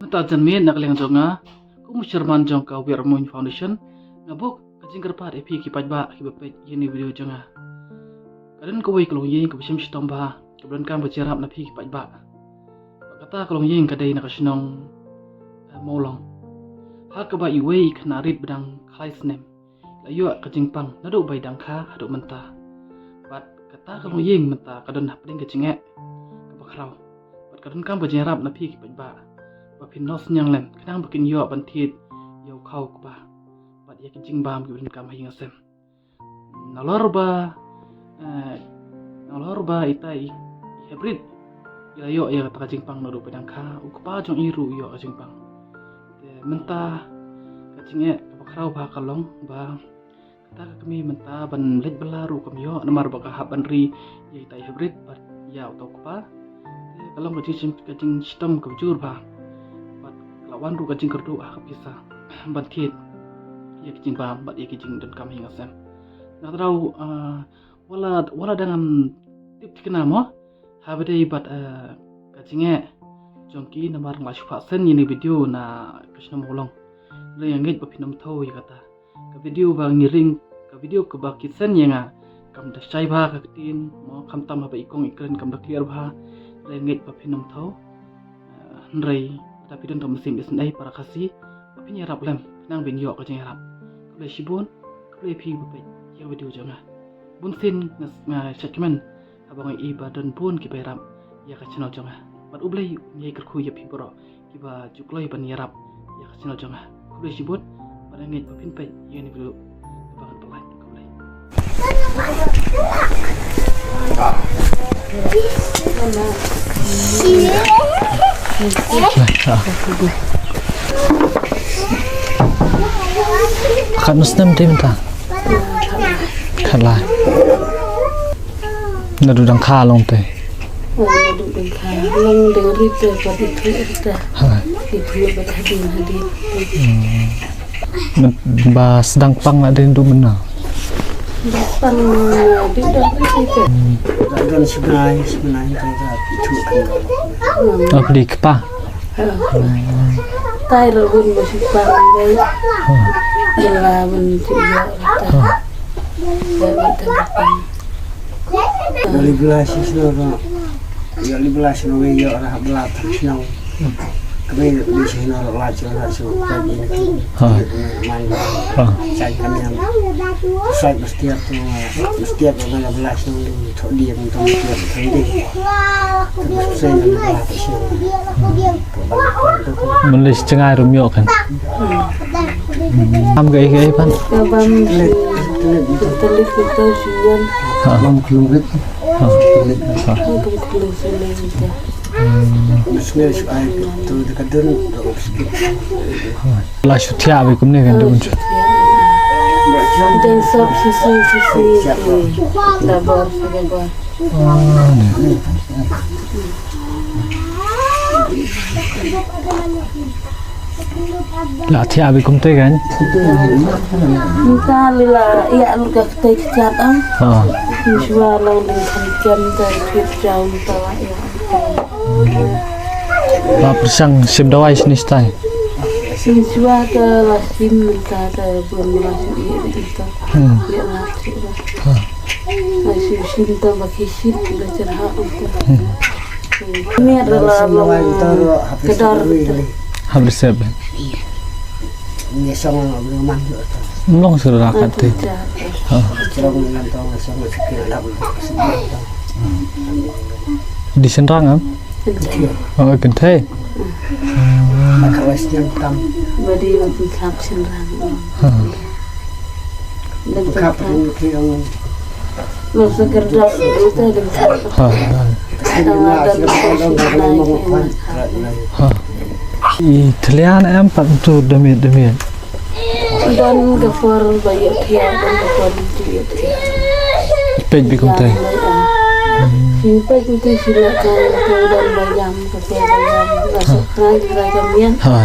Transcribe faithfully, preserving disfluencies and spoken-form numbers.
Mynta janmiet na ka liang jong nga, kum u chairman jong ka Weramon Foundation, nga buh ka jingkyrpad ïa phi ki paidbah kiba peit ïa kane ka video jong nga. Ka don kawei ka longïing kaba shem shitom bha, kaba donkam ka jingïarap na phi ki paidbah. Bad kata ka longïing ka dei na ka shnong, eh, Mawlong. Ha kaba iwei i khynnah rit ba dang khlai snem la ïoh ka jingpang naduh ba i dang kha haduh mynta. Bad kata ka longïing mynta ka don hapdeng ka jingeh kaba khraw. Bad ka donkam ka jingïarap na phi ki paidbah ba phin noh synñiang lem khnang ba kin ïoh ban thied ïa u khaw u kpa bad ïa ki jingbam kiba donkam ha ïing ha sem. Nalor ba, eh, nalor ba ita i, i hynrei i la ïoh ïa kata ka jingpang naduh ba i dang kha, u kpa jong i ruh u ïoh ka jingpang. Te mynta ka jingeh kaba khraw bha ka long ba kata ka kmie mynta ban leit bylla ruh kam ïoh namar ba ka hap ban ri ïa ita i hynrei bad ïa uta u kpa. Te ka long ka jing, ka jingshitom kaba jur bha. Bad ka la wan ruh ka jingkyrduh ha ka pisa ban thied ïa ki jingbam bad ïa ki jingdonkam ha ïing ha sem. Nga tharai, ah, wat la, wat la dang ngam tip thikna mo. Haba dei bad, eh, ka jingeh jong ki namar nga la shu phah send ïa kane ka video na ka shnong Mawlong. Hynrei nga ngeit ba phin ym thew ïa kata. Ka video ba ngi ring, ka video kaba ki send ïa nga kam da shai bha ka ktien mo, khamtam haba i kong i kren kam da clear bha. Hynrei nga ngeit ba phin ym thew. Eh, hynrei lada phi don ka mynsiem isynei para Khasi, ba phin ïarap lem khnang ba ngin ïoh ka jingïarap. Khublei shibun, khublei phi ba peit ïa ka video jong nga. Bun sien nga, nga shait kmen haba nga i ba don bun kiba ïarap ïa ka channel jong nga. Bad U Blei un ïai kyrkhu ïa phi baroh kiba ju kloi ban ïarap ïa ka channel jong nga. Khublei shibun, bad nga ngeit ba phin peit ïa kane ka video kaba ngan pynlait. Khublei. Katno snem te mynta? Khatlai. Naduh dang kha long te. Naduh dang kha long dang rit te, bad ithuh rit te. Ha. Ithuh bad hadien hadien. Hmm. Ba sdang pang la dei naduh mynno? Ba pang, eh, dei dang rit te. Hmm. Dang sdang sdang ithuh kan. Ap di kpa. Ha. Tai ruh bun ba shu pang dei. Ha. Ila bun shu ïa kata. Ha. Ïa kata pang. Ïa li bla shi shnong ruh. Ïa li bla shi shnong ïa ra bla tang shnong. Kami ni shi shnong ruh la shi la shi. Ha. Man. Ha. Sai kan yang. Sai mesti tu, mesti tu la bla shnong. Mynlei shi jngai ruh ym ïoh kan. Am ga ïa, ga ïa ban. Ka ban telit kita sian. Ha. Lam klum rit. Ha. Telit. Ha. Lam klum sian kita. Mesti shu ai tu dekat dun. Ha. La shu thiah bad kumne kan tu. Dan sop sisi sisi. Dabar dabar. La thiah bad kumte kan. Mynta lila ïa luk ka ktei kjat am. Ha. Mynshwa long ding kham kem ka thiah jaw mynta la ïa. La pyrshang shim dawai shini shatai. Mynshwa ka la shim mynta ka bun la shim ïa mynta. Hmm. Ïa la thiah. Ha. Ai shu shim ta ba ki shit ki la cherha ita. Miet la la long ka dor. Hab resep. Ni song la long man. Long sura kat te. Ha. Di sendang am? Oh, kynthei. Ba di ba pynthap sendang. Ha. Dang khap. Lo sa kyrdan ita dang khap. Ha. Dang dang. Ha. I thlia na em pat tu demiet demiet. Don ka por ba ïa thlia, don ka por ba ïa thlia. Peit bad kumte. Shi peit kumte shi la ka tu don ba ïam ka por ba ïam. La sa krai krai ka mian. Ha.